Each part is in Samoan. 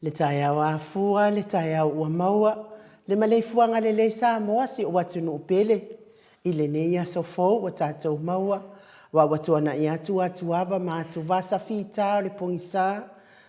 Le taeao afua, le taeao ua maua, le maleifuaga lelei Samoa si ou atunuu pele i lenei aso fou ua tatou maua, aua ua tuanai atu atuava ma atuvasa fita o le pogisa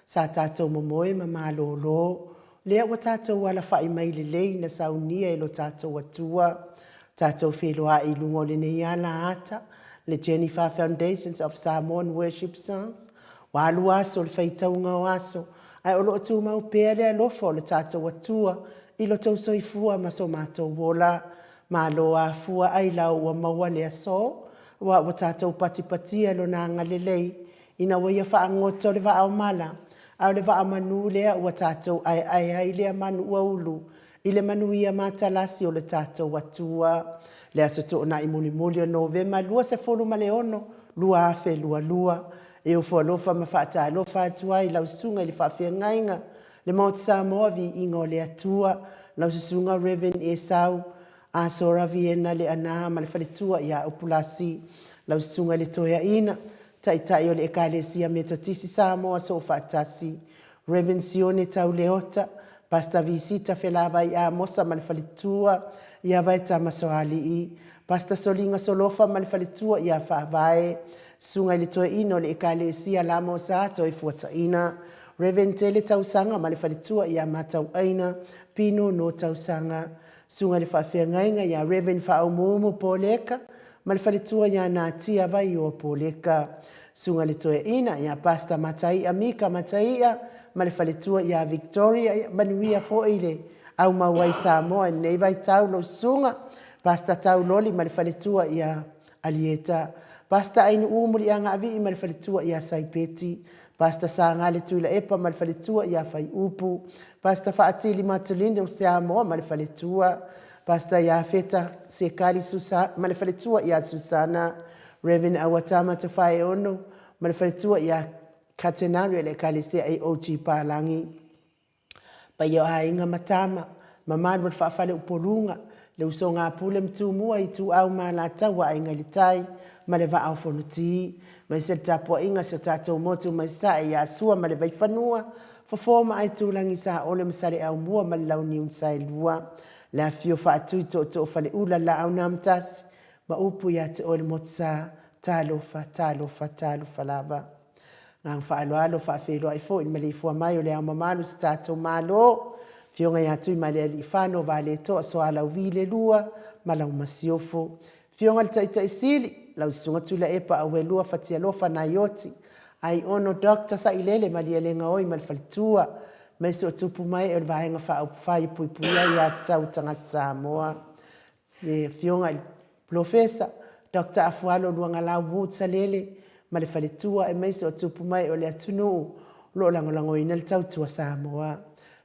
sa tatou momoe ma malolo, lea ua tatou alafai mai lelei na saunia e lo tatou Atua. Tatou feiloai i luga o lenei ala ata, le Jennifer Foundations of Samoan Worship Songs. Ua alu aso o le faitauga o aso, ae o lo o tumau pea le alofa o le tatou Atua i lo outou soifua ma so matou ola. Malo afua ailao ua maua le aso, aua ua tatou patipatia Lona agalelei ina ua Ia faagoto le vaa o mala, a o le vaa manu lea ua tatou aeae ai lea manu ua ulu i le manuia matalasi o le tatou Atua. Le Aso Toonai mulimuli o Novema 26, 2022, e ofo alofa ma faatalofa atu ai i lau Susuga i le Faafeagaiga, le Maota Samoa, Viiga o le Atua, lau Susuga Rev. Esau Asora Viena Leaana ma le faletua ia Upulasi, lau Susuga i le Toeaina, Taitai o le Ekalesia Metotisi Samoa Soofaatasi, Rev. Sione Tau Leota, Pastor Visita Felavai Amosa ma le faletua ia Vaeta Masoalii, Pastor Soliga Solofa ma le faletua ia Faavae, Susuga i le Toeaina o le Ekalesia Lamosa Toefuataina, Rev. Tele Tausaga ma le faletua ia Matauaina Pino No Tausaga, Susuga i le Faafeagaiga ia Rev. Faaumuumu Poleka ma le faletua ia Natia Vaioa Poleka. Susuga i le Toeaina ia Pastor Mataia Mika Mataia ma le faletua ia Victoria. Ia manuia foi le aumau ai i Samoa i lenei vaitau lau susuga. Pastor Tau Loli ma le faletua ia Alieta. Pastor Ainuu Muliagaavii ma le faletua ia Saipeti. Pastor Sagale Tuilaepa ma le faletua ia Faiupu. Pastor Faatili Matulino Seamoa ma le faletua. Pastor Iafeta Sekali Susa ma le faletua ia Susana. Rev. Auatama Tafaeono ma le faletua ia Katenari o le Ekalesia AOG Palangi. Paia o aiga ma tama, mamalu o le faafaleupoluga, le usoga a Pule ma Tumua, Ituau ma Alataua, Aiga i le Tai ma le Vaa o Fonoti, aemaise le tapuaiga a si o tatou motu mai Sasae ia Sua ma le Vaifanua, Fofo ma Aitulagi Saole ma Saleaaumua ma le Launiu na Saelua, le afifio Faatui Tootoo Faleula, Laau na Amotasi ma upu ia te oe le Motusa, talofa, talofa, talofa lava. Agaga faaaloalo faafeiloai foi i le maleifua mai o Le Ao Mamalu o si tatou Malo, Afioga ia Tuimalealiifano Vaaletoa Sualauvi le Lua ma lau Masiofo. Afioga i le Taitai Sili, lau Susuga Tuilaepa Auelua Fatialofa Naioti, Aiono Doctor Sailele Malielegaoi ma le Faletua, aemaise o tupu mae o le Vaega Faaupufai e Puipuia Aiatatau a Tagata Samoa. Le Afioga i le Polofesa Doctor Afualo Luagalau Woods Salele ma le faletua aemaise o tupu mae o le atunuu o lo o lagolagoina le tautua Samoa.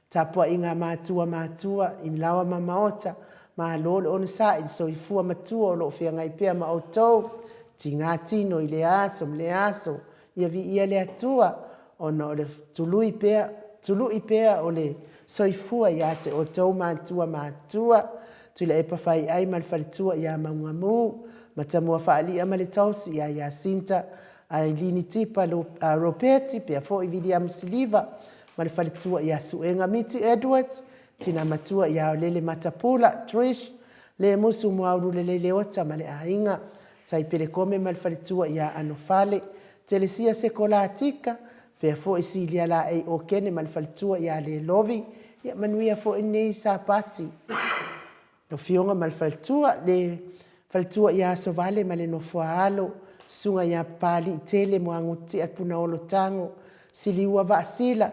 Tapuaiga a matua matua i laoa ma maota, malo le onosai i le soifua matua o lo o feagai pea ma outou, tiga tino i lea aso ma lea aso, Ia viia le Atua ona o le tului pea, tului pea o le soifua ia te outou matua matua, Tuilaepa Faiai ma le faletua ia Maugamu, Matamua Faalia ma le taosi ia Iasinta, Ailini Tipa Ropeti pea foi Viliamu Siliva ma le faletua ia Suega Miti Edwards, Tina matua ia Aolele Matapula, Trish, Lemusu Muaululelei Leota ma le aiga, Saipelekome ma le faletua ia Anofale, Telesia Sekolatika, pea foi Silia Laei Okene ma le faletua ia Lelovi, ia manuia foi lenei Sapati. Lau Afioga ma le faletua, le faletua ia Asovale ma le Nofoaalo, Susuga ia Papaliitele Muagututia Punaolo Tago, Siliua Vaasila,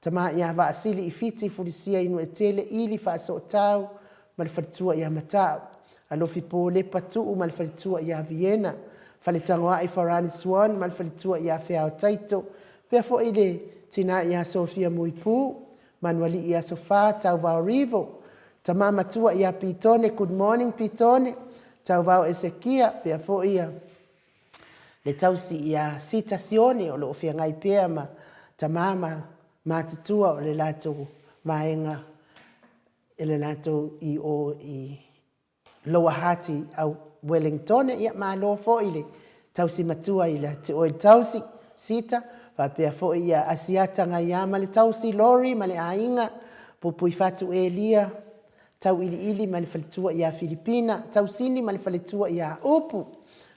Tama ia Vaasili i Fiti Fulisia i Nuetele Ili Faasootau ma le faletua ia Matau, Alofi Polepa Tuu ma le faletua ia Viena, Faletagoai Farani Swan ma le faletua ia Feao Taito, pea foi le tina ia Sofia Muipu, Manualii Asofa Tauvao Rivo, Tama matua ia Pitone, good morning Pitone, Tauvao Esekia, pea foi ia le tausi ia Sita Sione o lo o feagai pea ma tama ma matutua o le latou vaega e le latou i o i Lower Hutt i Wellingtone, ia malo foi le tausi matua i le te oe le tausi, Sita. Faapea foi ia Asiata Gaia ma le tausi Lori ma le aiga, Pupuifatu Elia, Tauiliili ma le faletua ia Filipina, Tausini ma le faletua ia Upu,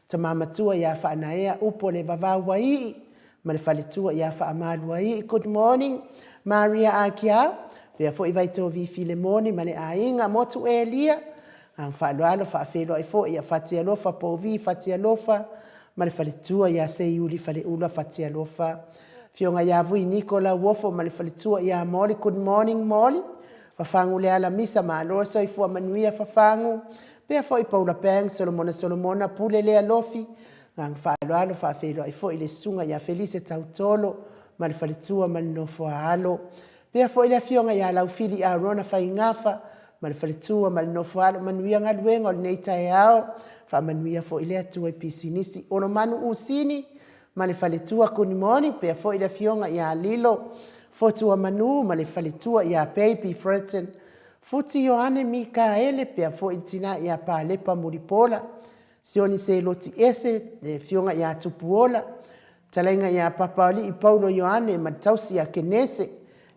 Tama matua ia Faanaea Upu o le Vavauaii ma le faletua ia Faamaluaii. Good morning Maria Akiau, faapea foi Vaitovi Filemoni ma le aiga, Motu Elia, Agaga faaaloalo faafeiloai foi ia Fatialofa Povi Fatialofa ma le faletua ia Seiuli Faleula Fatialofa. Afioga ia Vui Niko Lauofo ma le faletua ia Moli. Good morning Moli. Fafagu Leala Misa malo le soifua manuia Fafagu. Pea foi Paula Banks Solomona Solomona Pule Lea Lofi. Agaga faaaloalo faafeiloai foi le susuga ia Felise Tautolo ma le faletua ma le nofo a alo. Pea foi le afioga ia Laufili Arona Faigafa ma le faletua ma le nofo a alo. Manuia galuega o lenei taeao. Faamanuia foi le Atua i pisinisi. Olomanu Usini ma le faletua Kunimoni, pea foi le afioga ia Lilo Fotuamanu ma le faletua ia Baby Fredson Futi Ioane Mikaele, pea foi le tina ia Palepa Mulipola Sioni Seloti Ese, le afioga ia Tupuola, talaiga ia Papaalii Paulo Ioane ma le tausi ia Kenese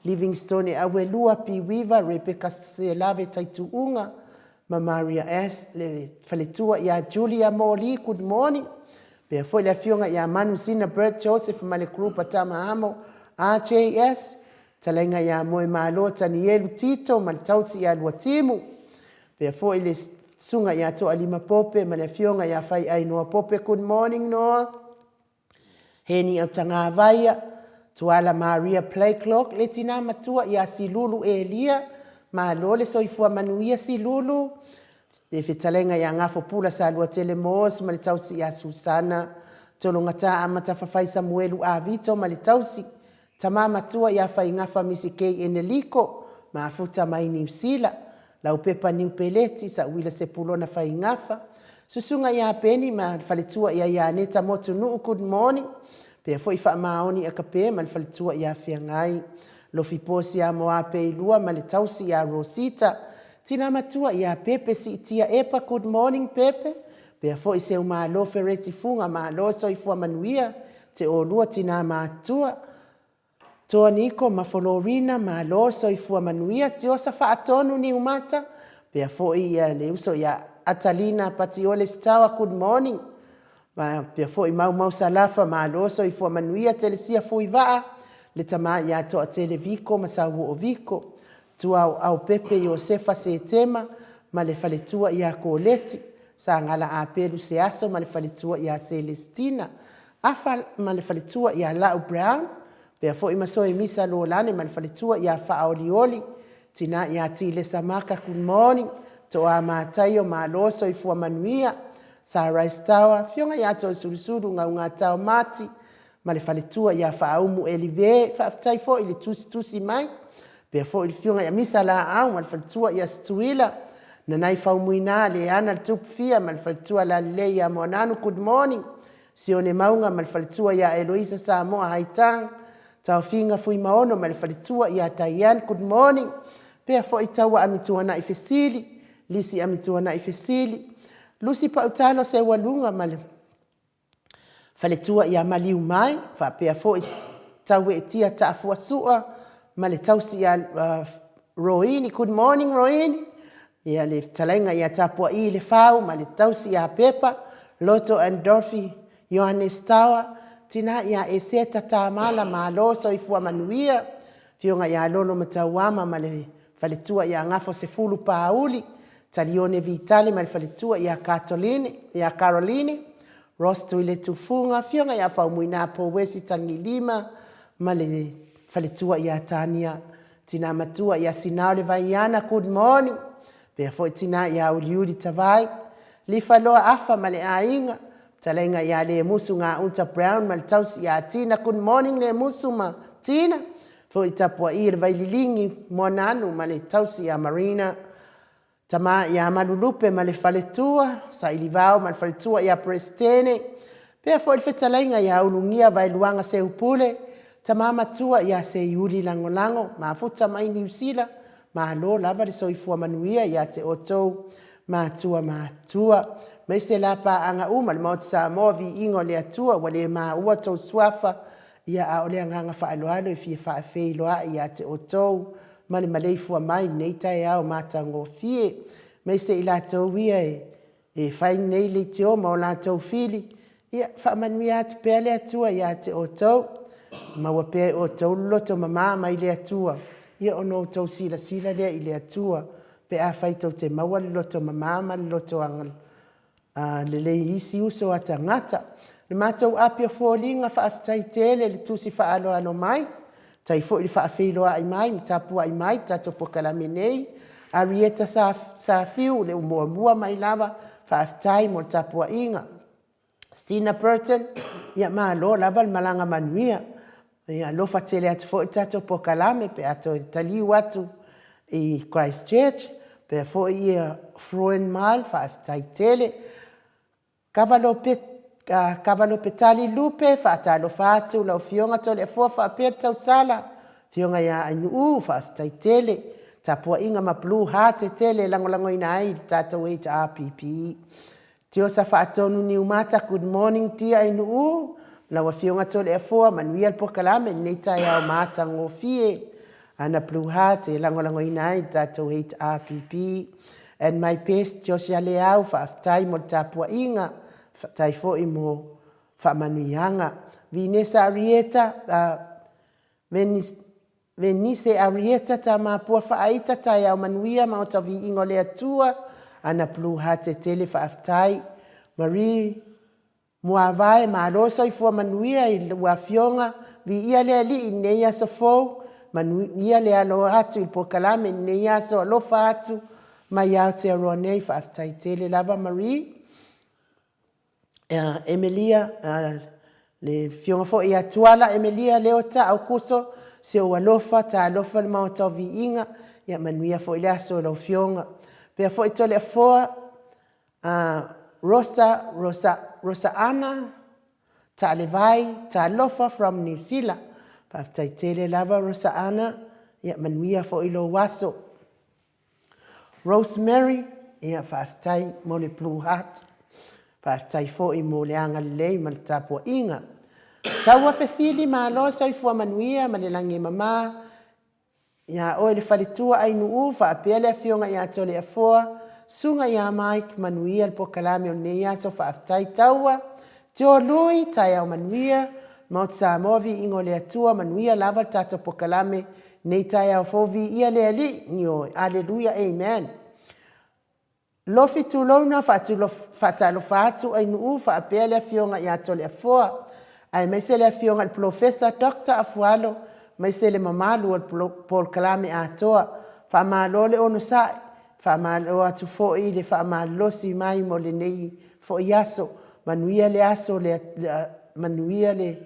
Livingstone Auelua P. Weaver Rebecca Selave Taituuga ma Maria S. Le faletua ia Julia Moli, good morning. Pea foi le afioga ia Manu Sina Bert Joseph ma le group a Tama Amo RJS, talaiga ia Moemalo Tanielu Tito ma le tausi ia Luatimu. Pea foi le susuga ia Toalima Pope ma le afioga ia Faiai Noa Pope, good morning Noa. Heni Autagavaia, Tuala Maria Blakelock, le tina matua ia Silulu Elia, malo le soifua manuia Silulu, le fetalaiga ia Gafopula Saluatele Moores ma le tausi ia Susana, Tologata Amatafafai Samuelu Avito ma le tausi, Tama matua ia Faigafa Misi Kei Eneliko, mafuta mai Niu Sila, Laupepa Niu Peleti, Sauila Sepulona Faigafa, Susuga ia Peni ma le faletua ia Ianeta Motunuu, good morning, pea foi Faamaoni Akape ma le faletua ia Feagai, Lofi Posia Moapeilua ma le tausi ia Rosita, Tina matua ia Pepe Siitia Epa, good morning Pepe, pea foi Seumalo Fereti Fuga, malo soifua manuia te olua tina matua, Toa Niko ma Folorina, malo soifua manuia, Tiosa Faatonu Niumata, pea foi ia le uso ia Atalina Patiole Sitawa, good morning, ma pea foi Maumau Salafa, malo soifua manuia, Telesia Fuivaa, le tama ia Toatele Viko ma Sauoo Viko, Tuaoao Pepe Iosefa Setema ma le faletua ia Koleti, Sagala Apelu Seaso ma le faletua ia Selestina, Afa ma le faletua ia Lau Brown, pea foi ma Soemisa Lolane ma le faletua ia Faaolioli, Tina ia Tilesa Maka, good morning, Toa Mataio, malo soifua manuia, Sunrise Tower, Afioga ia Toesulusulu Gaugatao Mati ma le faletua ia Faaumu Elive, faafetai foi i le tusitusi mai, pea foi le afioga ia Misa Laau ma le faletua ia Situila, Nanai Faumuina, Leana le Tupufia ma le faletua Lalelei ia Moananu, good morning, Sione Mauga ma le faletua ia Eloisa Samoa Haitang, Taofiga Fuimaono ma le faletua ia Diane, good morning, pea foi Taua Amituanai Fesili, Lisi Amituanai Fesili, Lusi Pautalo Seualuga ma le faletua ia Maliu Mai, faapea foi Taueetia Taafuasua ma le tausi ia Roini, good morning Roini, ia le fetalaiga ia Tapuaii Lefau ma le tausi ia Pepa, Loto and Dorothy Ioannes Tawa, tina ia Eseta Tamala, malo soifua manuia, afioga ia Lolo Matauama ma le faletua ia Gafo Sefulu Pauli, Talione Vitale ma le faletua ia Katoline, ia Caroline, Ross Tuiletufuga, afioga ia Faumuina Pouesi Tagilima ma le faletua ia Tania, tina matua ia Sinao Le Vaiana, good morning, pea foi tina ia Uliuli Tavai, Lifaloa Afa ma le aiga, fetalaiga ia Lemusu Gauta Brown ma le tausi ia Tina, good morning Lemusu ma Tina, foi tapuai le Vaililigi Moananu ma le tausi ia Marina, Tama ia Malulupe ma le faletua, Sailivao ma le faletua ia Peresetene, pea foi le fetalaiga ia Ulugia Vaeluaga Seupule, tama matua ia Seiuli Lagolago, mafuta mai Niu Sila, malo lava le soifua manuia ia te outou matua matua. Aemaise la paaga uma le Maota Samoa, viiga o le Atua ua le maua tou suafa. Ia, a o le agaga faaaloalo e fia faafeiloai ia te outou ma le maleifua mai i lenei taeao matagofie, aemaise i latou ia e fai nei leitio ma o latou fili, ia faamanuia atu pea le Atua ia te outou, maua pea e outou le loto mama mai le Atua, ia ona outou silasila lea i le Atua pe afai tou te maua le loto mama ma le loto lelei i isi uso a tagata. Le matou api o foliga, faafetai tele i le tusi faaaloalo mai, faafetai foi le faafeiloai mai ma tapuai mai i le tatou polokalame nei. Arieta Safiu, o le muamua mai lava, faafetai mo le tapuaiga. Stina Burton, ia malo lava le malaga manuia. Ia alofa tele atu foi le tatou polokalame pe a toe taliu atu i Christchurch. Faapea foi Froyant Miles, faafetai tele. Kava Lopetali Lupe, faatalofa atu lau Afioga Toleafoa faapea le tausala, Afioga ia Ainuu, faafetai tele. Tapuaiga ma Blue Heart tele e lagolagoina ai le tatou HRPP. Tiosa Faatonu Niumata, good morning dear Ainuu, lau Afioga Toleafoa, manuia le polokalame i lenei taeao matagofie. Ana Blue Heart e lagolagoina ai le tatou HRPP. And my best, Josia Leau, faafetai mo le tapuaiga, faafetai foi mo faamanuiaga. Vinesa Arieta, Venise Arieta Tamapua Faaita, taeao manuia ma ota viiga o le Atua. Ana Blue Heart tele faafetai. Marie Muavae, malo soifua manuia i lau afioga, viia le Alii i lenei aso fou, manuia le alo atu i le polokalame i lenei aso, alofa atu mai Aotearoa nei, faafetai tele lava Marie. Emelia, le afioga foi ia Tuala Emelia Leota Aukuso, si ou alofa, talofa le maota o viiga, ia manuia foi le aso i lau afioga. Faapea foi Toleafoa, Rosa, Rosa, Rosa Anna, Taalevai, talofa from New Zealand. Faafetai tele lava Rosa Anna, ia manuia foi lou aso. Rosemary, ia faafetai mo le Blue Heart. Faafetai foi mo le agalelei ma le tapuaiga. Taua fesili, malo soifua manuia ma le lagi e mama ia oe le faletua Ainuu, faapea le afioga ia Toleafoa, susuga ia Mike, manuia le polokalame o lenei aso, faafetai Taua. Tio Lui, taeao manuia, Maota Samoa, viiga o le Atua, manuia lava le tatou polokalame nei taeao fou, viia le Alii, ioe, aleluia, amen. Lofi tulouna faatalofa atu Ainuu faapea le afioga ia Toleafoa, aemaise le afioga i le Polofesa Dr. Afualo, aemaise le mamalu o le polokalame atoa. Faamalo le onosai, faamalo atu foi le faamalolosi mai mo lenei foi aso. Manuia le aso, manuia le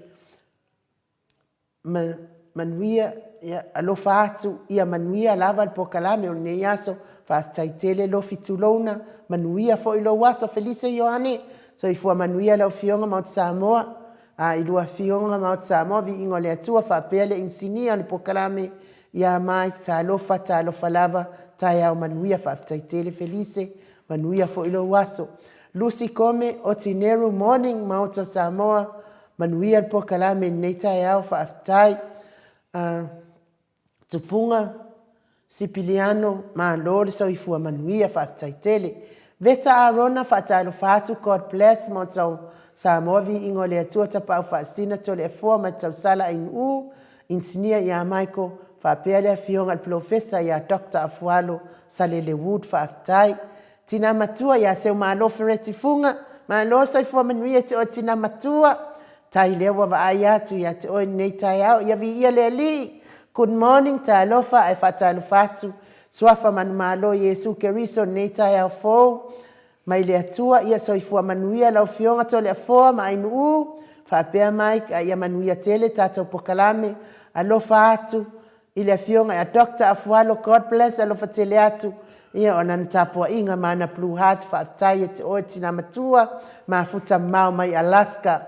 manuia, ia alofa atu, ia manuia lava le polokalame o lenei aso. Faafetai tele Lofi tulouna, manuia foi lou aso. Felise Ioane, soifua manuia lau afioga Maota Samoa, i lua afioga Maota Samoa, viiga o le Atua, faapea le inisinia o le polokalame ia Mike, talofa, talofa lava, taeao manuia, faafetai tele Felise, manuia foi lou aso. Lucy Kome, Otineru morning Maota Samoa, manuia le polokalame i lenei taeao, faafetai. Tupuga Sipiliano, malo le soifua manuia, faafetai tele. Veta Arona, faatalofa atu, God bless Maota Samoa, viiga o le Atua, Tapaau Faasisina, Toleafoa ma le tausala Ainuu, inisinia ia Michael, faapea le afioga i le Polofesa ia Dr. Afualo Salele Wood, faafetai. Tina matua ia Seumalo Fereti Fuga, malo soifua manuia te oe tina matua, tai lea ua vaai atu ia te oe lenei taeao, ia viia le Alii. Good morning, talofa ae faatalofa atu, suafa manumalo Iesu Keriso lenei taeao fou, mai le Atua, ia soifua manuia lau afioga Toleafoa ma Ainuu, faapea Mike, a ia manuia tele tatou polokalame, alofa atu i le afioga ia Dr. Afualo, God bless, alofa tele atu, ia o lana tapuaiga ma ana Blue Heart, faafetai e te oe tina matua, mafuta mamao mai Alaska.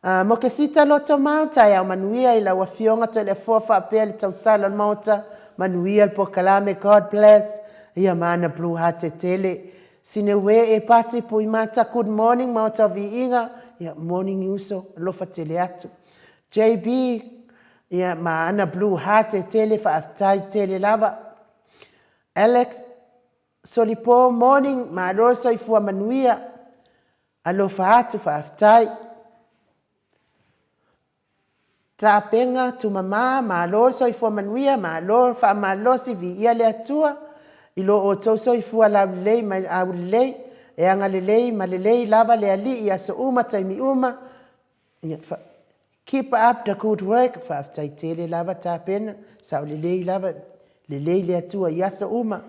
Mokesita loto mau, taeao manuia i lau afioga Toleafoa faapea le tausala o le maota, manuia le polokalame, God bless, ia ma ana Blue Heart tele. Sineue e Pati Puimata, good morning maota o viiga, ia morning uso, alofa tele atu. JB, ia, ma ana blue heart e tele, faafetai tele lava. Alex, Solipo, morning, malo le soifua manuia. Alofa atu, faafetai. Tapena, Tumama, malo le soifua manuia, malo le faamalosi, viia le Atua i lo outou soifua laulelei ma aulelei, e agalelei ma lelei lava le Alii i aso uma taimi uma. Ia, fa, keep up the good work, faafetai tele lava Tapena, sao lelei lava, Lelei le Atua i aso uma.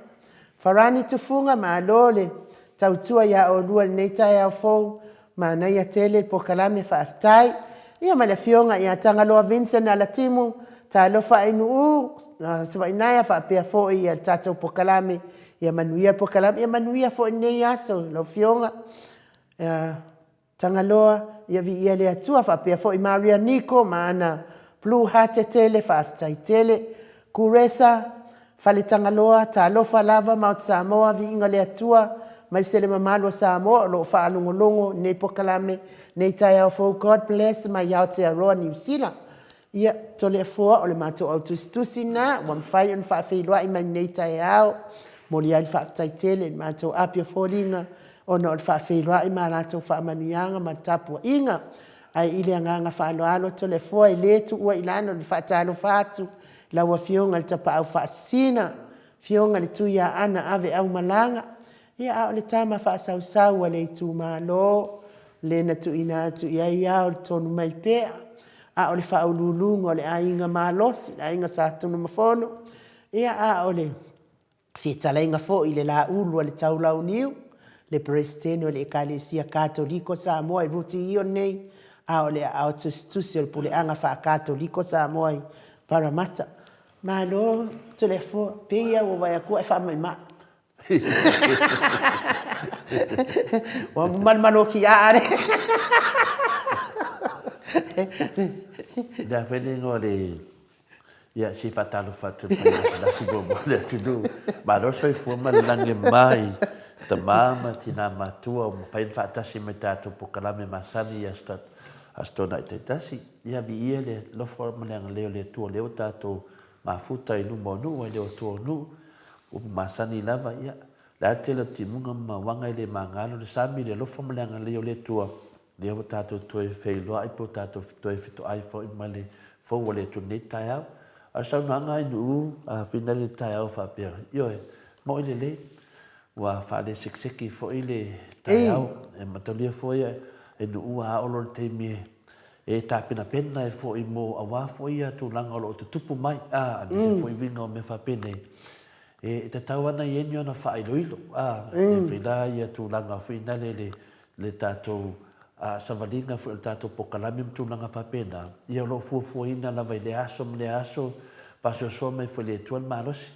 Farani Tufuga, malo le tautua ia olua i lenei taeao fou. Manaia tele le pokalame, faafetai. Ia ma le afioga ia Tagaloa Vincent Alatimu, talofa Ainuu, Savainaea faapea foi ia le tatou pokalame. Ia manuia le pokalame, ia manuia foi lenei aso lau afioga. Tagaloa, ia viia le Atua faapea foi Maria Niko ma ana Blue Heart tele, faafetai tele. Kuresa, Fale Tagaloa, talofa lava Maota Samoa, viiga le Atua maise le mamalu o Samoa o lo o faalogologo i lenei pokalame, lenei taeao fou God bless mai Aotearoa Niu Sila. Ia, Toleafoa, o le matou au tusitusi lena ua mafai ona faafeiloai mai lenei taeao. Momoli ai le faafetai tele i le matou api o foliga ona o le faafeiloai ma a latou faamanuiaga ma le tapuaiga. Ae i le agaga faaaloalo Toleafoa, e le tuua i lalo le faatalofa atu i lau Afioga i le Tapaau Faasisina, Afioga i le Tuiaana Aveaumalaga, ia a o le tama faasausau a le itumalo, le na tuuina atu i ai ao le tonu mai pea, a o le faauluuluga o le aiga malosi, le aiga Sa Tunumafono, ia a o le fetalaiga foi i le Laulu a le Taulauniu, le Peresetene o le Ekalesia Katoliko Samoa i Ruti Io nei, a o le aao tusitusi o le Puleaga Faa-Katoliko Samoa i Paramata. Malo Toleafoa, pei lava ua vaai atu ua e faamaimai. Ua malomaloki aa le. Le a fai le igoa o le Ia, se i faatalofa atu i le paia lasilasi muamua o le atunuu. Malo le soifua ma le lagi e mama i tama ma tina matua ua mafai ona faatasi mai i tatou polokalame masani i Aso Aso Toonai taitasi. Ia, viia le alofa ma le agalelei o le Atua o lea ua tatou mafuta i luma o nuu, e le o tua o nuu, upu masani lava, ia, o le a le tele o timuga ma mauaga e le magalo le sami, le alofa ma le agalelei o le Atua, lea ua tatou toe feiloai po o tatou toe fetoai foi ma le fou o le Atua i lenei taeao. A o le saunoaga a Ainuu a Fina i le taeao faapea, ioe, mo'i lelei, ua faalesekeseki foi le taeao, e mataulia foi Ainuu a oo loa i le taimi e E tapenapena ai foi mo aua foi ia tulaga o lo o tutupu mai, a, aemaise foi uiga o mea faapenei, e tatau lava ona i ai ni ona faailoilo, a, e fai la ia tulaga foi nale le, le tatou savaliga foi o le tatou pokalame ma tulaga faapena, ia o lo o fuafuaina lava i lea aso ma lea aso, faasoasoa mai foi e le Atua le malosi.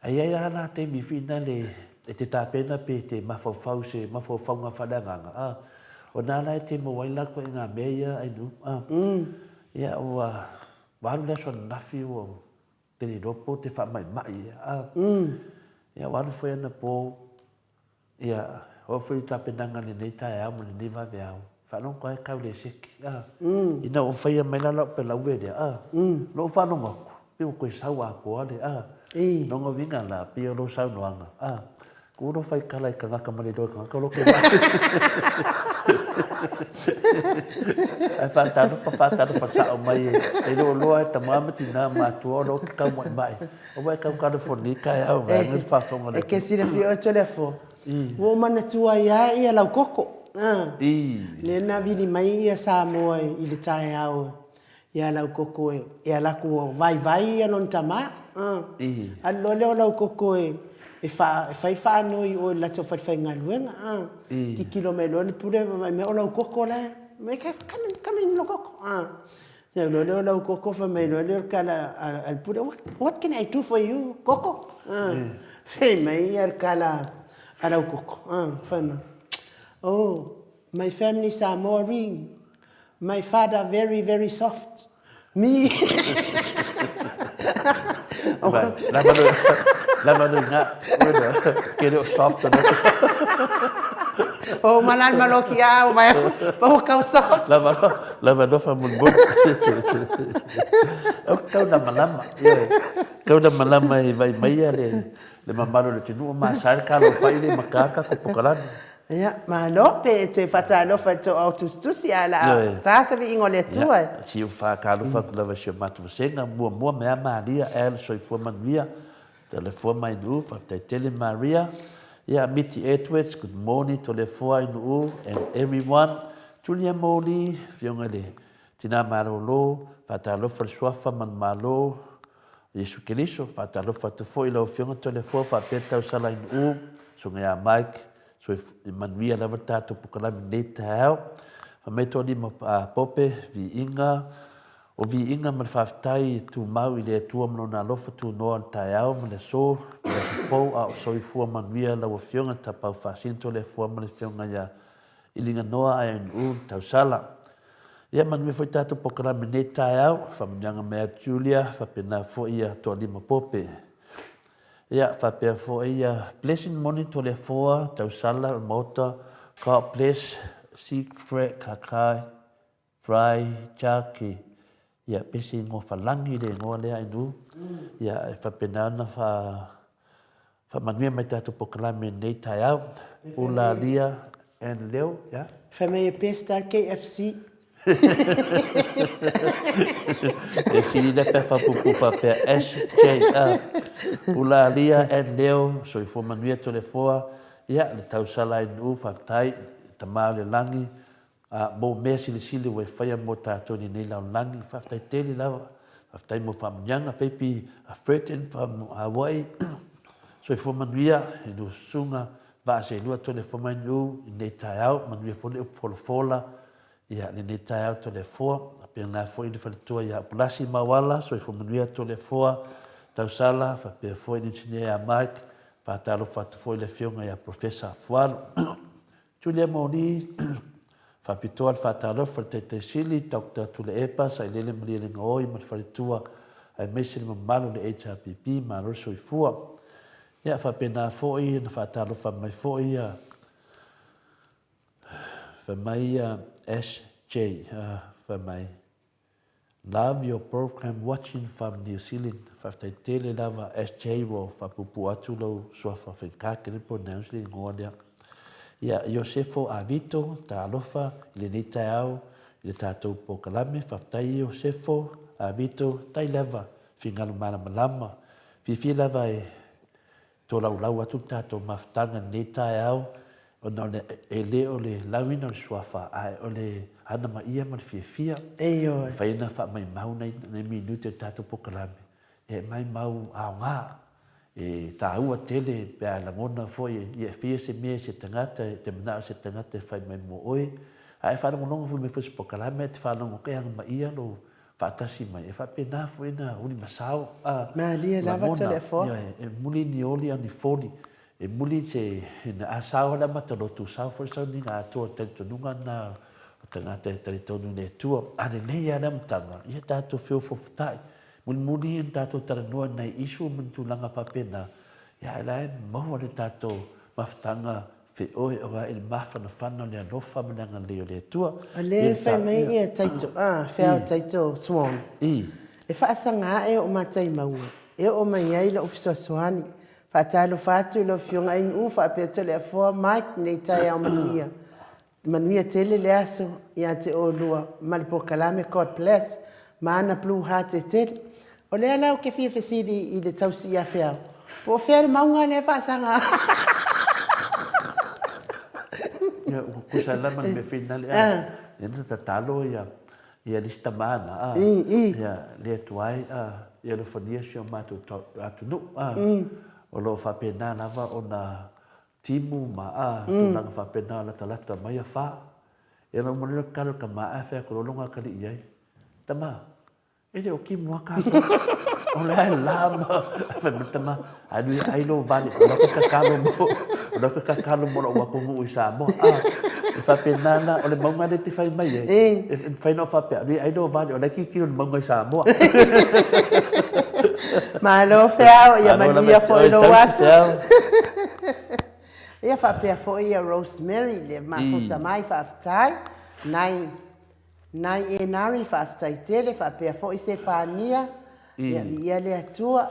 Ae i ai lava la taimi foi nale e te tapena pe te mafaufau i se mafaufauga faaleagaga, a, O na la e te maua ai la ituaiga mea ia Ainuu, a. Ia ua alu le aso ananafi ua te le iloa po o te faamaimai ea, a. Ia ua alu foi anapo, ia oo foi i le tapenaga i lenei taeao ma lenei vaveao, faalogo atu lava e tau le seki, a. Ina ua faia mai la lau pelaue lea, a, na ou faalogo atu, pei ua toe sau atoa le, a. Lona uiga la, pei o lou saunoaga, a. Ua lo fai tala i tagata ma le iloa e tagata o lo te Ae faatalofa, faatalofa sao mai e le o loa e tama ma tina ma matua o lo te taumaimai. Aua e tau California taeao vaeane le faafofoga a le E ke silafia oe Toleafoa, ua ou manatua ai lava ia lau koko. Lea na vili mai ia Samoa i le taeao Ia Laukoko e, e ala atu ua vaivai ia lona tama. Alu loa lea o Laukoko e, e, fa, e fai le faanoi i o i le latou falefaigaluega. Tilotilo mai loa le pule ma vaai mai o Laukoko la e, mai come in, come in Laukoko. Sau loa lea o Laukoko fai mai loa lea o le tala a le pule, what can I do for you, Koko? Fai mai ia le tala a Laukoko, fai mai, oh, my family Samoa ring. My father very very soft me Lava lo ina, ke le o soft. Ua uma la le maloki a ua vaai atu pa ua tau soft. Lava lava loa faamolemole. Ou te tau lamalama, ioe. Tau lamalama e vaai mai le le mamalu o le atunuu ma sa le talofa i le mata le tatou pokalame. Ia, malo pe e te faatalofa i le tou au tusitusi ae la a ta se viiga o le Atua e. Ia, si ou faatalofa atu lava i si o matou vasega, muamua mea Maria el soifua manuia, Toleafoa mai Nu'u, faafetai tele Maria. Ia, Miti Edwards, good morning Toleafoa i Nu'u and everyone. Julia Moli, afioga i le Tina Malolo, faatalofa i le Suafa Manumalo, Iesu Keriso, faatalofa atu foi i lau Afioga Toleafoa faapea Tausala i Nu'u, Susuga ia Mike, Soifua manuia lava le tatou pokalame i lenei taeao. Fai mai Toalima Pope, Viiga, O viiga ma le faafetai e tumau i le Atua ma Lona alofa tunoa o le taeao ma le aso ma le aso fou a o soifua manuia lau Afioga i le Tapaau Faasino Toleafoa ma le Afioga ia Iliganoa Aeainuu le Tausala. Ia manuia foi tatou pokalame i lenei taeao, faamanuiaga mai ia Julia faapena foi ia Toalima Pope. Ia faapea foi ia Blessing Moni Toleafoa Tausala o le Maota, God bless Siegfried Kakai Fry, Jackie, ia pe se igoa falagi le igoa lea Ainu, ia e faapena ona fa faamanuia mai tatou pokalame i lenei taeao. Ula Lia and Leo, ia. Fai mai e best a le KFC. E sili lea pe faapuupuu faapea SJR. Ula Lia and Leo, soifua manuia Toleafoa, ia le tausala Ainu, faafetai, Tama o le lagi, Ā, mō mea silisili ua e faia mō tātou i lenei lalolagi, faafetai tele lava, faafetai mo faamanuiaga, peipi a Furton from Hawaii, soifua manuia i lou susuga, vaa seelua Toleafoa mai Niu i lenei taeao, manuia foi le upu folafola ia lenei taeao Toleafoa, faapena foi le faletua ia Apulasi Mauala, soifua manuia Toleafoa, Tausala, faapea foi le inisinia ia Mike, faatalofa atu foi i le afioga ia Professor Fualo. Julia Moni, Faapitoa le faatalofa i le Taitai Sili, Doctor Tuilaepa Sailele Malielegaoi ma le faletua aemaise le mamalu o le HRPP, malo le soifua. Ia faapena foi ona faatalofa mai foi ia fai mai ia SJ, fai mai Love your program watching from New Zealand faafetai tele lava SJ ua faapuupuu atu lou suafa faigata tele pronounce le igoa lea. Ia Iosefo Avito talofa i lenei taeao i le tatou pokalame faafetai Iosefo Avito tai lava fingalo malamalama fiafia lava e Tolaulau atu le tatou mafutaga i lenei taeao ona o le, e le o le lauina o le suafa, ae o le anamaia ma le fiafia. Ioe. E mafai ona faamaimau nai, nai minute o le tatou pokalame, e maimau aoga. E taua tele pe a lagona foi, ia e faia se mea i se tagata, e te manao i se tagata e fai mai mo oe, ae faalogologo foi mai foi i se pokalame, ae te faalogo atu e anamaia lou faatasi mai, e faapena foi na uli ma sao a Malie lava lagona, Toleafoa. ioe, e muli ni oli a ni foli, e muli se, ina a sao le amata lotu, sao foi le sauniga atoa, talitonuga na o tagata e talitonu i le Atua. A lelei lava le amataga, ia tatou feofofota'i, mulimuli ona tatou talanoa i nai issue ma ni tulaga faapena, ia ae la e maua le tatou mafutaga Feoi oa i le mafanafana o le alofa ma le agalelei o le Atua. O lea e fai mai ia Taito, a, feao Taito Swan. I. E faasaga ae o matai mauga, e oo mai ai lou fesoasoani. Faatalofa atu i lau Afioga Ainuu faapea Toleafoa Mike nei taeao manuia. Manuia tele le aso ia te olua ma le pokalame God bless ma ana blue heart e tele. O lea la ou te fia fesili i le tausi ia Feau, po o fea le mauga lea e faasaga Ia, ua tutusa lava ma le mea finale a. Lea na tatalo ia ia le isi tama na a. Ia, le Atua e a, ia alofagia si o matou atunuu a. O lo o faapena lava ona timu ma a, tulaga faapena latalata mai a fa. Ia na uma loa le tatalo i le tama ae fai atu loa lona atalii i ai, Tama, e le o timu a tatou. O lea e la ma, fai mai le tama, alu e ai lou vale, o la e tatalo mo, o la e tatalo mo lou atunuu i Samoa. A, e faapena la, o le mauga lea e te fai mai ai, e mafai ona ou faapea, alu e ai lou vale, o la e tilotilo i le mauga i Samoa. Malo Feao, ia manuia foi lou aso. Ia faapea foi ia Rosemary le mafuta mai faafetai. Nai Nai Enari faafetai tele faapea foi Sefania ia viia le Atua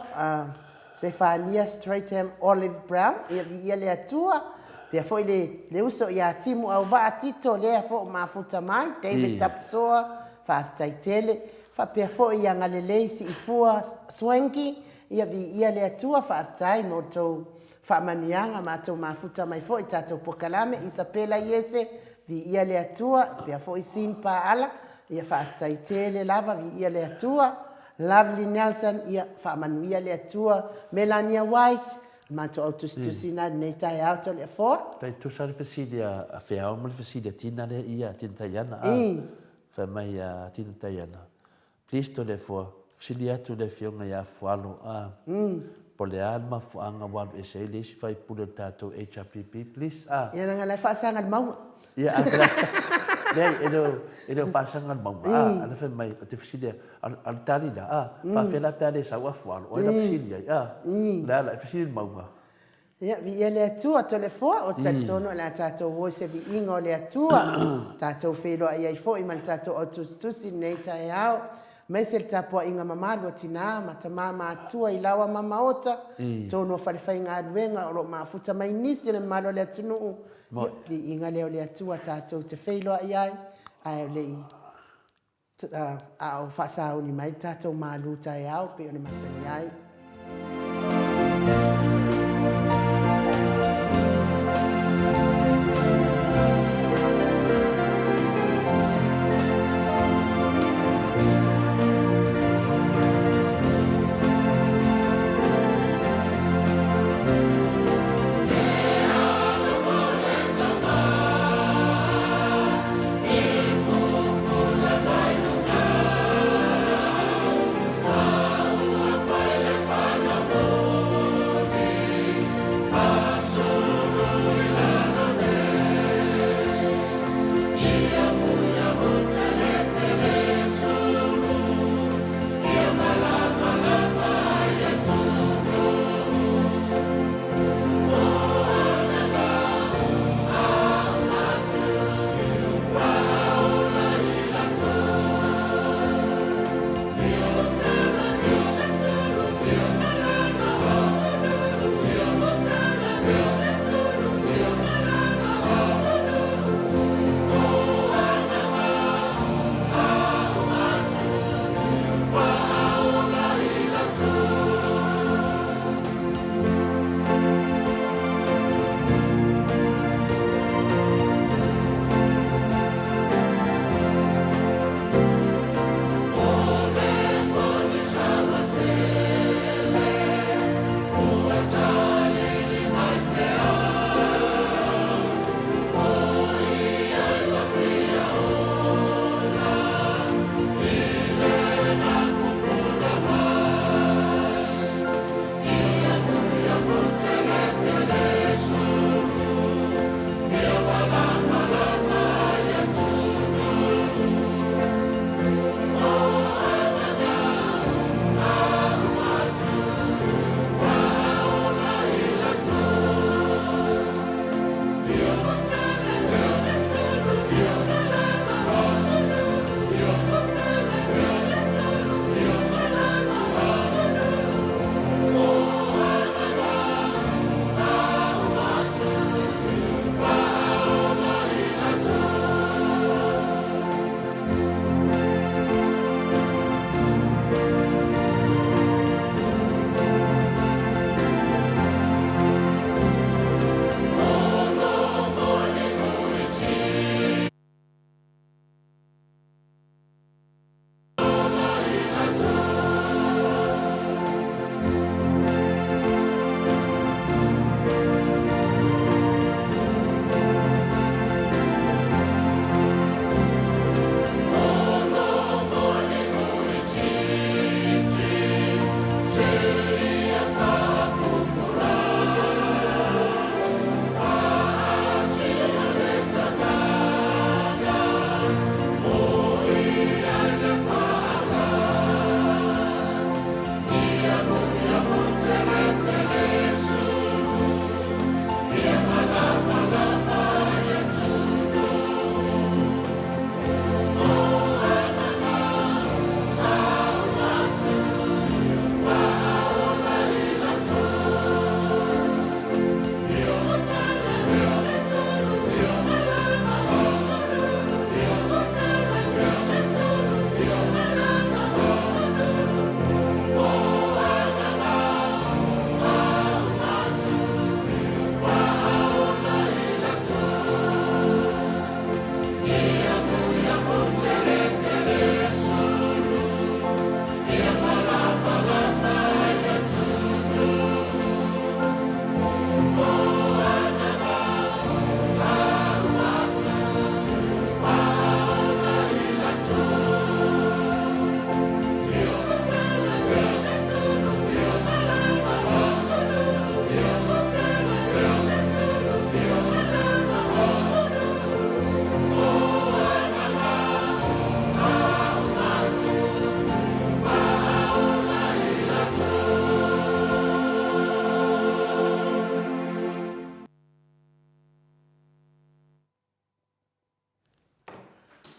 Sefania Stratham Olive Brown ia viia le Atua faapea foi le le uso ia Timu Auvaa Tito lea foi mafuta mai David Tapsoa faafetai tele faapea foi ia Galelei Siifua Swanky ia viia le Atua faafetai mo tou Faamanuiaga matou mafuta mai foi tatou pokalame Isapela Iese viia le Atua pea foi Sean Paala ia faafetai tele lava viia le Atua Lovely Nelson ia faamanuia le Atua Melania White matou au tusitusi na lenei taeao Toleafoa. Tai tusa le fesili a Feao ma le fesili a Tina lea ia Tina Taiana a fai mai a Tina Taiana Please Toleafoa, fesili atu le afioga ia Fualo a, po o le a le mafuaaga ua alu ese ai le isi faipule o le tatou HRPP, please a. Ia leaga la e faasaga le mauga. Ia a fela, leai e le o, e le o faasaga le mauga a, a la fai mai, ou te fesili a, o le tali la a, faafefea la pe a le sau a Fualo, o ai la fesili ai a, o le a la, e fesili le mauga. Ia, viia le Atua, Toleafoa, ou te talitonu o le a tatou o i se viiga o le Atua, tatou feiloai ai foi ma le tatou au tusitusi i lenei taeao, aemaise le tapuaiga mamalu a tina ma tama matutua i laoa ma maota, totonu o falefaigaluega o lo o mafuta mai nisi o le mamalu o le atunuu. Ia, viiga lea o le Atua tatou te feiloai ai, ae le i a o faasauni mai le tatou malu taeao pei ona masani ai.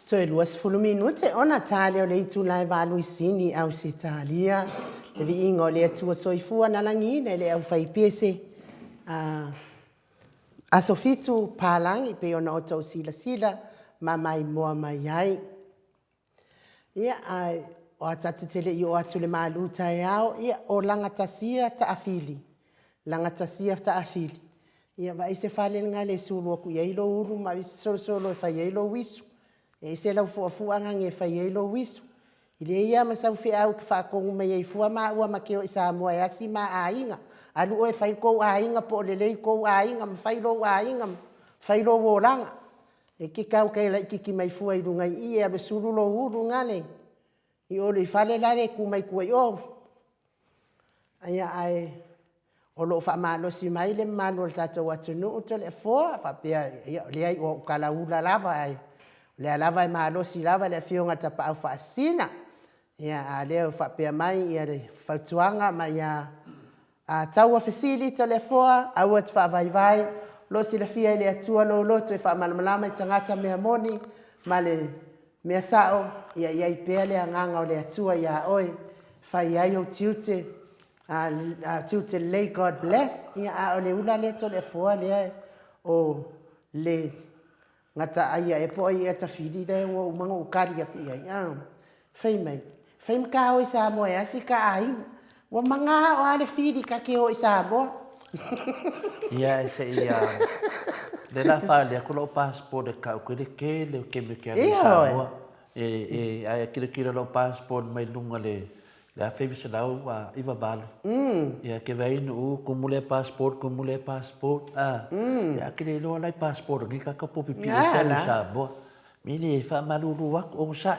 Toe 20 minute ona ta lea o le itula e valu i Sini, Ausetalia, le viiga o le Atua Soifua na lagiina e le aufaipese a Aso Fitu Palagi pei ona outou silasila ma maimoa mai ai. Ia, ae o a ta te le i oo atu i le malu taeao, ia, o lagatasia taafili, lagatasia taafili. Ia vaai se fale lena e sulu atu i ai lou ulu ma ave se solosolo e fai ai lou isu. E ese lau fuafuaga e fai ai lou isu. E leai lava ma sau feau e te faatonu mai ai fua maua ma te o i Samoa e asi ma aiga. Alu oe e fai lo tou aiga po o lelei lo tou aiga ma fai lou aiga ma fai lou olaga. E te tau laititi mai fua i luga i i e alu e sulu lou ulu nale i o le fale lale e tu mai tua i o. Ia ae o lo o faamalosi mai le mamalu o le tatou atunuu Toleafoa faapea, ia leai o au talaula lava ae o lea lava e malosi lava le afioga i le Tapaau Faasisina. Ia a o lea ua faapea mai ia le fautuaga mai ia Taua fesili Toleafoa, aua e te faavaivai, o lo o silafia e le Atua lou loto e faamalamalama i tagata mea moni ma le mea sao, ia i ai pea le agaga o le Atua ia oe e fai ai ou tiute, tiute lelei God bless. Ia a o le ula lea Toleafoa lea o le Gata ai ea po o ai ea ta fili lea ua uma ona ou tali atu i ai, a. Fai mai, fai ma ta o i Samoa e asi ta aiga. Ua manao lava le fili ta te o i Samoa. Ia, se i a, lea la faaali atu lou passport e tau ke le tele o taimi ou te alu i Samoa. E, e, ae tilotilo lou passport mai luga le, le 1998. Ia, ke vaai nuu, kumu lea passport, kumu lea passport, a. Ia, a ke le iloa la i passport o nei kaka po pipii ese alu i Samoa. Me le faamalulu atu, onosai.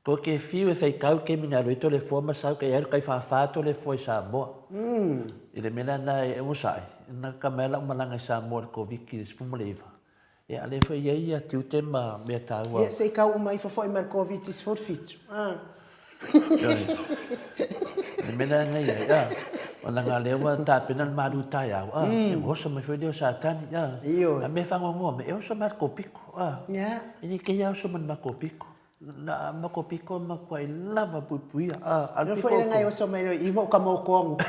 Ko ke fiu e faitau kemi na alu ai Toleafoa ma sau kai alu kai whawhā Toleafoa i Samoa. I le mea lena e onosai, na ka mai lau malaga i Samoa i le Koviti i le 19. Ia, a lea foi i ai ia tiute ma mea taua. Ia, se i tau uma ifo foi ma le Koviti-17. Ah. Le mea lea na i ai, ah, ona nga lea ua tapena le malu taeao, ah, mm. e oso mai foi lea o Satani, ah. Ioe. A mea whangongoa me, e oso mai le kōpiko, ah. Yeah. E ni kei oso mai le makōpiko. Na makōpiko makuai lava puipuia, ah. Al piko. Foi ngai oso mai i mo ka mo kongu.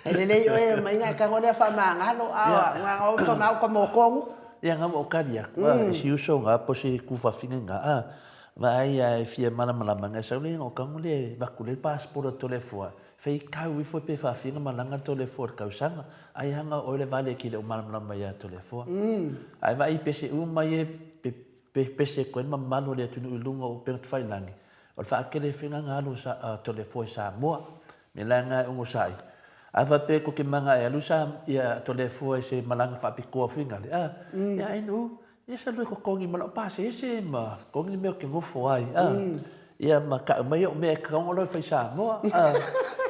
E lelei oe mai ngai ka ngolea wha mangalo, ah, nga oso mai ka mo kongu. Ia nga mo kari aku, ah, e si uso nga po si kufafine nga, ah. Vaai a e fia malamalama ngai sau le o kangu le vaku le passport o Toleafoa fei kau ifo pe faafina malaga Toleafoa le kausaga ai hanga o le vale ki le o malamalama ia Toleafoa ai vaai pese uma ia pe pe pese koe mamalu o le atunuu i luga o upega tafailangi o le faakele fega nga alu sa Toleafoa i Samoa me la nga e onosai a faapea ko ke manga e alu sa ia Toleafoa i se malaga faapitoa fuiga le a ia ai nu Ia sa lue totogi ma lau pasese ma totogi le mea ou te nofo ai a. Ia ma kau mai o'u mea e kaoga loa e fai Samoa a.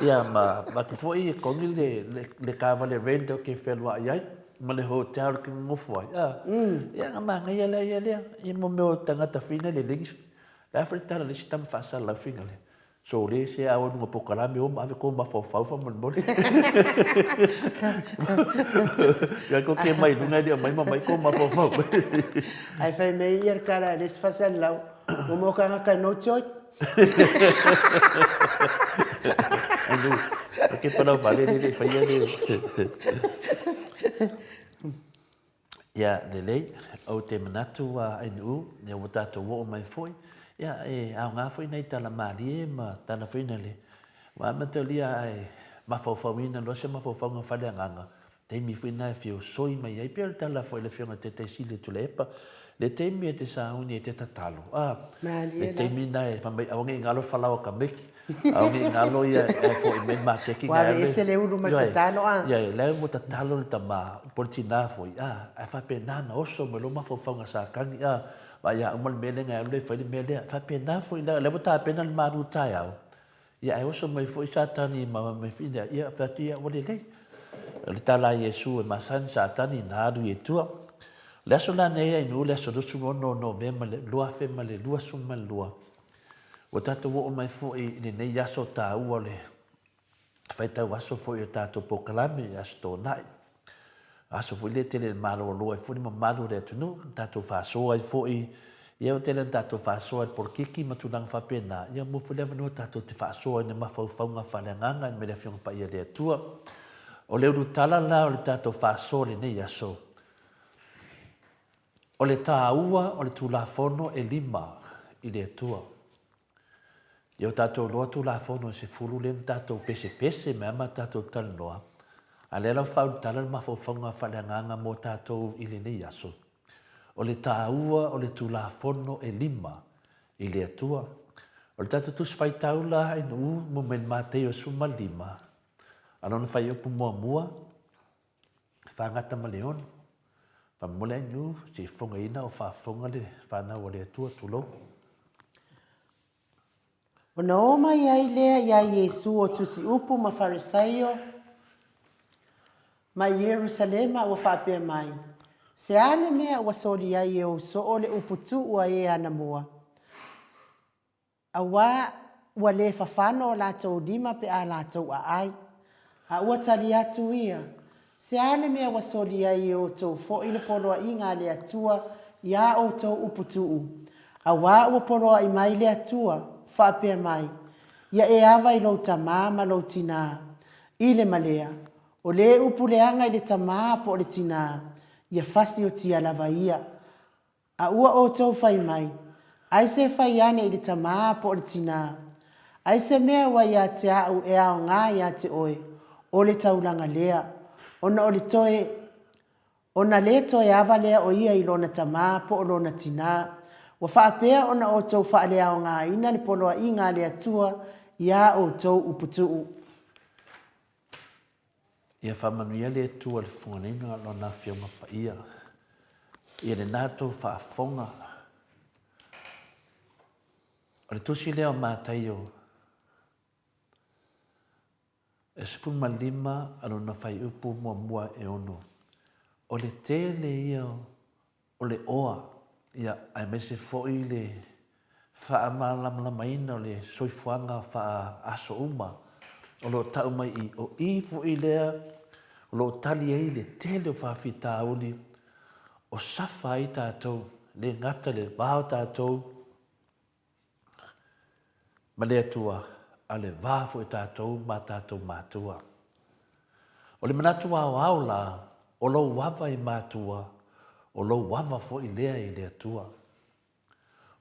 Ia ma avatu foi e totogi le le taavale rent ou te fealuai ai ma le hotel ou te nonofo ai a. Ia na manaia la ia lea ia mo mea o tagata fina le leai le a foi le tala a le isi tama faasalalau fina lea. Sole se ao luga pokalame o ma ave ko mafaufau faamolemole. Ia ko ke mai luga le mai ma mai ko mafaufau. Ai fai mai ia le tala a le isi faasalalau, ua maua tagata no choice. Ai nu, ke palau vale le le faia le. Ia, lelei, ou te manatu a Ainuu, ia ua tatou oo mai foi, ia, e aoga foi nai tala malie ma tala foi na le, ua amatalia ae mafaufauina loa se mafaufauga faaleagaga, taimi foi na e fia soi mai ai, pei o le tala foi a le Afioga i le Taitai Sili o Tuilaepa, le taimi e te sauni e te tatalo, a, le taimi na e fai mai aua ne i galo falaoa tamaiti, Ao nei ngalo ia e foi mai makeki Ua ave ese le ulu ma le tatalo a. Ia, lea ua tatalo le tama, po le tina foi, a, ae faapena na oso mai lou mafaufauga Satani, a, vaai a uma le mea lea na alu lea e fai le mea lea. Faapena foi la, lea ua tapena le malu taeao, ia ae oso mai foi Satani ma mai foi lea, ia fai atu ia ua lelei. O le tala a Iesu e masani Satani na alu i tua. O le aso la nei ai nuu le aso 26 o Novema 2022, Ua tatou oo mai foi i lenei aso taua o le faitau aso foi o tatou polokalame i Aso Toonai. Aso foi lea e tele malolo ai foi le mamalu o le atunuu, na tatou faasoa ai foi, ia ua tele ina tatou faasoa i le polokiki ma tulaga faapena, ia maua foi le avanoa tatou te faasoa ai i mafaufauga faaleagaga mai le Afioga Paia a le Atua. O le ulutala la o le tatou faasoa i lenei aso, o le taua o le Tulafono e lima i le Atua. Ia o tatou iloa Tulafono e sefulu lea na tatou pesepese mai lava ma tatou talanoa, a lea la ua faaulutala le mafaufauga faaleagaga mo tatou i lenei aso, o le taua o le Tulafono e lima i le Atua. O le tatou Tusi Faitau la NU mo mai le Mataio 15, a lona fuaiupu muamua, Fagata ma le ono. Faamolemole ai niu se i fofogaina o faafofoga le fanau a le Atua, tulou. Ona oo mai ai lea iā Iesu o tusi-upu ma Farisaio mai Ierusalema ua faapea mai, Se a le mea ua soli ai e ou soo le upu tuu a e anamua? Auā ua lē fafano o latou lima pe a latou aai. A ua tali atu ia, Se a le mea ua soli ai e outou foi le poloaiga a le Atua iā outou upu tuu? Auā ua poloai mai le Atua, faapea mai, Ia e ava i lou tamā ma lou tinā. I le ma lea, o lē upu leaga i le tamā po o le tinā, ia fasiotia lava ia. A ua outou fai mai, Ai se fai ane i le tamā po o le tinā? Ai se mea ua ia te a'u e aoga ia te oe, o le taulaga lea, ona o le toe, ona le toe ava lea o ia i lona tamā po o lona tinā. Ua faapea ona outou faaleaogaina le poloaiga a le Atua iā outou upu tuu. Ia faamanuia le Atua i le fofogaina o Lona Afioga Paia. Ia lena tou faafofoga. O le tusi lea o Mataio e 15 a lona fuaiupu muamua e ono. O le tele ia O le oa, ia, aemaise foi le faamalamalamaina o le soifuaga faa-aso uma o lo o tau mai i, o i foi lea o lo o tali ai le tele o faafitauli o safa ai tatou, le gata i le va o tatou ma le Atua, a o le va foi o tatou ma tatou matua. O le manatu aoao la, o lou ava i matua, o lou ava foi lea i le Atua.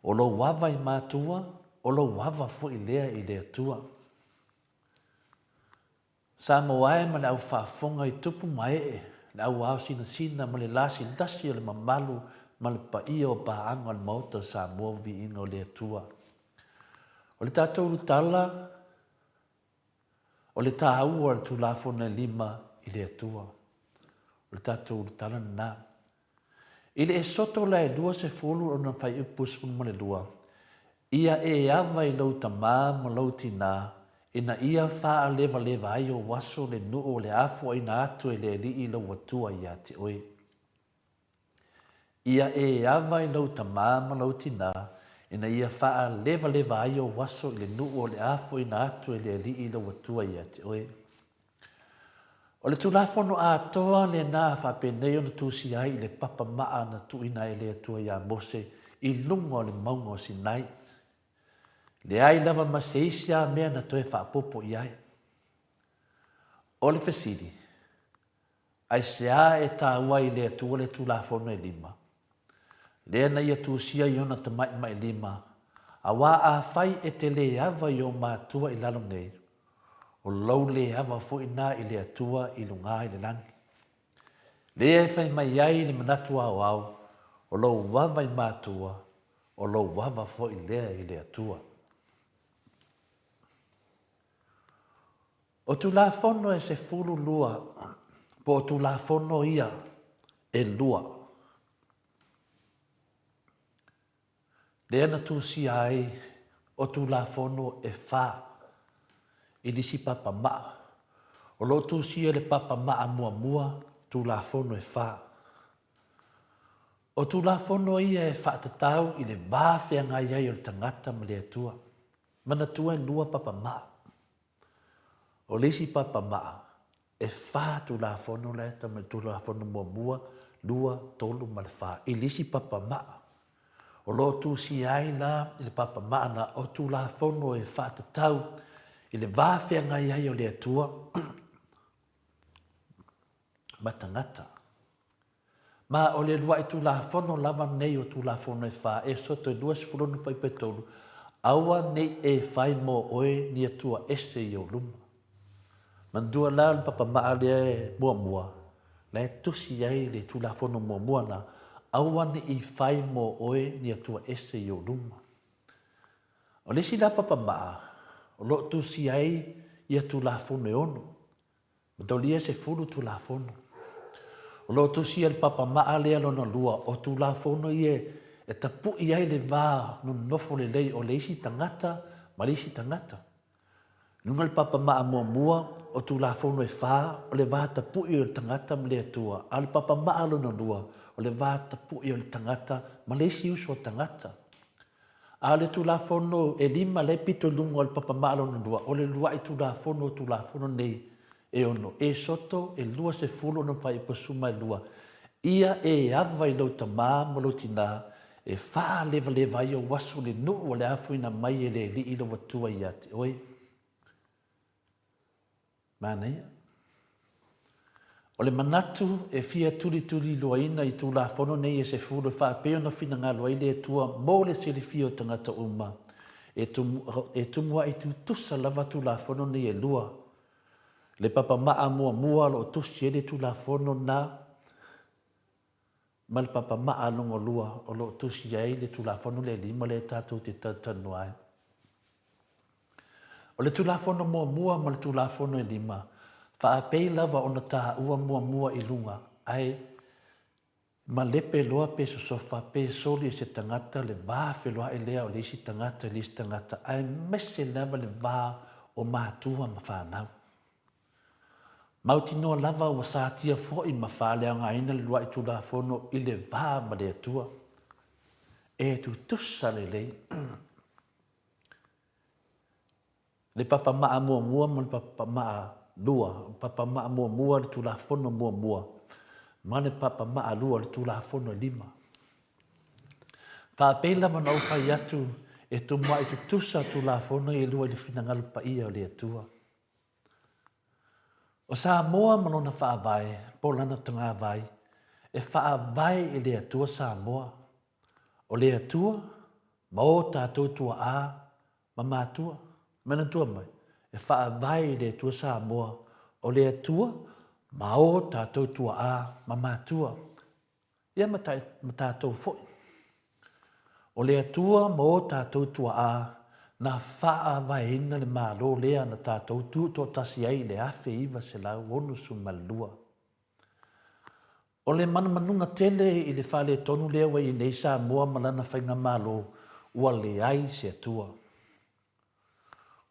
O lou ava i matua, o lou ava foi lea i le Atua. Samoa e ma le au faafofoga i tupu ma ee, le au ao sinasina ma le lasilasi o le mamalu ma le paia o paaga o le Maota o Samoa ua viiga o le Atua. O le tatou ulutala, o le taua o le Tulafono e lima i le Atua. O le tatou ulutala lena. I le Esoto la e 20 ona fuaiupu 12, Ia e ava i lou tamā ma lou tinā, ina ia faalevaleva ai ou aso le nuu o le afuaina atu e le Alii lou Atua ia te oe. Ia e ava i lou tamā ma lou tinā, ina ia faalevaleva ai ou aso i le nuu o le afuaina atu e le Alii lou Atua ia te oe. O le Tulafono atoa lena faapenei ona tusia ai i le papa maa na tuuina ai e le Atua iā Mose i luga o le mauga o Sinai. Leai lava ma se isi a mea na toe faaopoopo i ai. O le fesili, Aisea e taua ai i le Atua le Tulafono e lima? Lea na ia tusia i ona tamaʻimaʻilima, auā afai e te lē ava i ou matua i lalo nei, o lou lē ava foi na i le Atua i lugā i le lagi. Lea e fai mai ai le manatu aoao, o lou ava i matua, o lou ava foi lea i le Atua. O Tulafono e 12, po o Tulafono ia e lua, lea na tusia ai o Tulafono e fa i nisi papa maa. O lo o tusia i le papa maa muamua Tulafono e fa. O Tulafono ia e faatatau i le va feagai ai o le tagata ma le Atua. Manatua e lua papa maa. O le isi papa maa, E fā Tulafono la e tau mai, Tulafono muamua, lua, tolu ma le fā, i le isi papa maa. O lo o tusia ai la i le papa maa na o Tulafono e faatatau i le va feagai ai o le Atua ma tagata. Ma o le luaʻi Tulafono lava nei o Tulafono e fā, Esoto e 26 fuaiupu e 3, Aua ne i e fai mo oe ni atua ese i ou luma. Manatua la o le papamaa lea e muamua, la e tusi ai le Tulafono muamua na, Aua ne i fai mo oe ni atua ese i ou luma. O le isi la papamaa, o lo o tusi ai ia Tulafono e ono, Mataolia e 10 Tulafono. O lo o tusia le papamaa lea lona lua, o Tulafono ia e tapuʻi ai le va nonofo lelei o le isi tagata ma le isi tagata. I luga o le papamaa muamua, o Tulafono e fā, o le va tapuʻi o le tagata ma le Atua, a o le papamaa lona lua, o le va tapuʻi o le tagata ma le isi uso a tagata. A o le Tulafono e lima lea e pito i luga o le papa maa lona lua, o le luaʻi Tulafono o Tulafono nei e ono, Esoto e 20 ona faaiupu 12, Ia e ava i lou tamā ma lou tinā, e faalevaleva ai ou aso i le nuu o le afuina mai e le Alii lou Atua ia te oe. Manaia. O le manatu e fia tulituliloaina i Tulafono nei e sefulu e faapei ona finagalo ai le Atua mo le silafia o tagata uma, e tumu, e tumuaʻi tutusa lava Tulafono nei e lua. Le papa maa muamua o lo o tusi ai le Tulafono na ma le papa maa lona lua o lo o tusi ai le Tulafono le lima lea tatou te talatalanoa ai. O le Tulafono muamua ma le Tulafono e lima, faapei lava ona taua muamua i luga, ae malepe loa pe sosofa pe soli e se tagata le va feloaʻi lea o le isi tagata i le isi tagata, aemaise lava le va o matua ma fanau. Mautinoa lava ua satia foi ma faaleaogaina le luaʻi Tulafono i le va ma le Atua. E tutusa lelei. Le papa maa muamua ma le papa maa lua, papa maa muamua le Tulafono muamua, ma le papa maa lua le Tulafono e lima. Faapei lava ona ou fai atu e tumuaʻi tutusa Tulafono ia e lua i le finagalo paia o le Atua. O Samoa ma lona faavae po o lana tagavai, e faavae i le Atua Samoa. O le Atua ma o tatou tuaa ma matua. Manatua mai, e faavae i le Atua Samoa, o le Atua ma o tatou tuaa ma matua. Ia ma, ta, ma tatou foi. O le Atua ma o tatou tuaa na faavaeina le Malo lea na tatou tutoatasi ai i le 1962. O le manumanuga tele i le faaletonu lea ua i ai nei Samoa ma lana faigamalo, ua leai se Atua.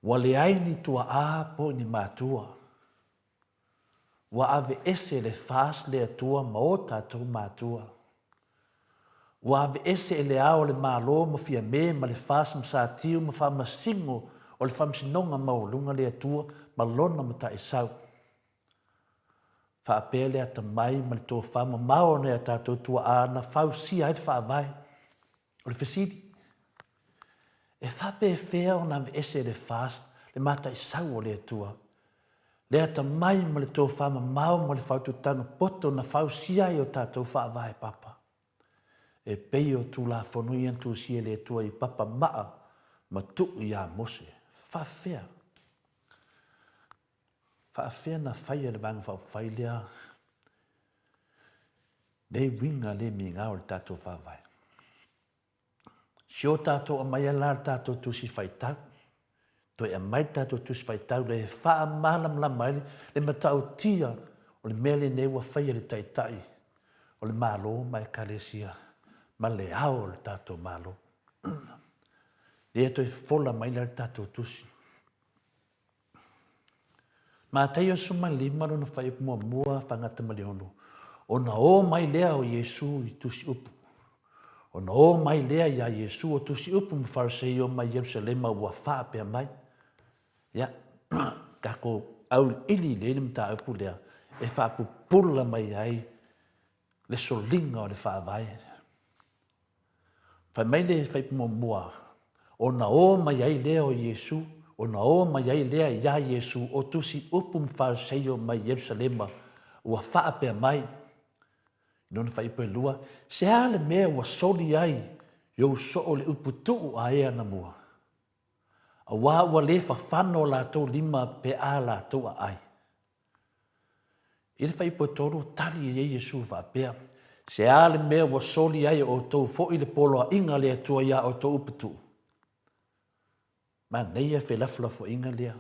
Ua leai ni tuaa po ni matua. Ua aveese le FAST le Atua ma o tatou matua. Ua aveese e le Ao o le Malo ma Fiame ma le FAST ma Satiu ma Faamasino o le Faamasinoga Maualuga le Atua ma Lona Mataisau. Faapea le atamai ma le tofa mamao o nai a tatou tuaa na fausia ai le Faavae. O le fesili, e faapefea ona aveese e le FAST le mataisau o le Atua, le atamai ma le tofa mamao ma le fautuataga poto na fausia ai o tatou faavae papa? E pei o Tulafono ia na tusia e le Atua i papa maa ma tuu iā Mose. Faafefea? Faafefea na faia le Vaega Faaupufai lea nei uiga le migao i le tatou Faavae? Si o tatou aumaia la le tatou Tusi Faitau, toe aumai le tatou Tusi Faitau lea e faamalamalama ai le matautia o le mea lenei ua faia e le Taitai o le Malo ma Ekalesia ma le Ao o le tatou Malo. Lea toe fofola mai la le tatou Tusi. Mataio 15 lona fuaiupu muamua fagata ma le ono, ona o mai lea o Iesu i tusiupu. Ona o mai lea iā Iesu o tusiupu ma Fariseio mai Ierusalema ua faapea mai. Ia, tatou auiliili lelei le mataupu lea e faapupula mai ai le soliga o le Faavae. Fai mai le Fuaiupu muamua, Ona o mai ai lea o Iesu, ona o mai ai lea iā Iesu o tusi upu ma Fariseio mai Ierusalema, ua faapea mai, i lona fuaiupu e lua, Se a le mea ua soli ai i ou soo le upu tuu a e anamua? Auā ua le fafano o latou lima pe a latou aai. I le fuaiupu e tolu, tali i ai Iesu faapea, Se a le mea ua soli ai e outou foi le poloaiga a le Atua iā outou upu tuu? Manaia felafolafoaiga lea.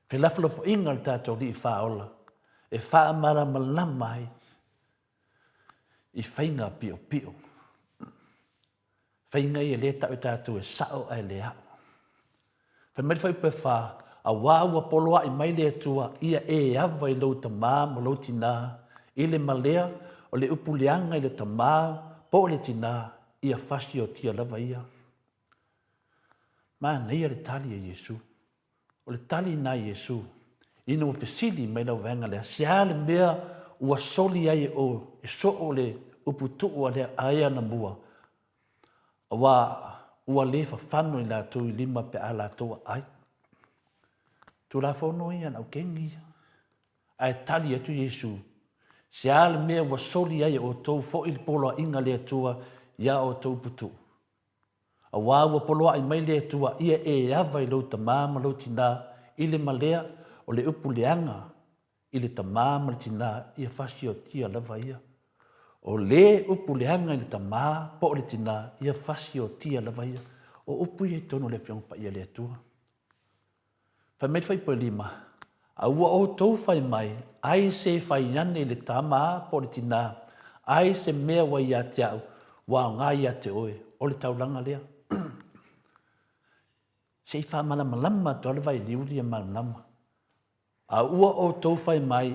Felafolafoaiga a le tatou Alii Faaola e faamalamalama ai i faiga piopio. Faiga ia lea e tau e tatou e sao ae le ao. Fai mai le fuaiupu e fa, Auā ua poloaʻi mai le Atua ia e ava i lou tamā ma lou tinā, i le malea o le upu leaga i le tamā po o le tinā, ia fasiotia lava ia. Manaia le tali a Iesu. O le tali lena a Iesu, ina ua fesili mai lau vaega lea, se a le mea ua soli ai e oe, e soo le upu tuu a le a e anamua, aua ua le fafano i latou i lima pe a latou aai. Tulafono ia a le aukeni ia. Ae tali atu Iesu, Se a le mea ua soli ai e outou foi le poloaiga a le Atua iā outou upu tuu? Auā ua poloaʻi mai le Atua ia e ava i lou tamā ma lou tinā i le malea o le upu leaga i le tamā ma le tinā ia fasiotia lava ia. O le upu leaga i le tamā po o le tinā ia fasiotia lava ia. O upu ia i totonu o le Afioga Paia a le Atua. Fai mai le Fuaiupu 5, A ua outou fai mai, ai se fai ane i le tama po o le tinā, ai se mea ua ia te au, ua aoga ia te oe, o le taulaga lea. Se i faamalamalama atu lava le vailiu ia malamalama. A ua outou fai mai,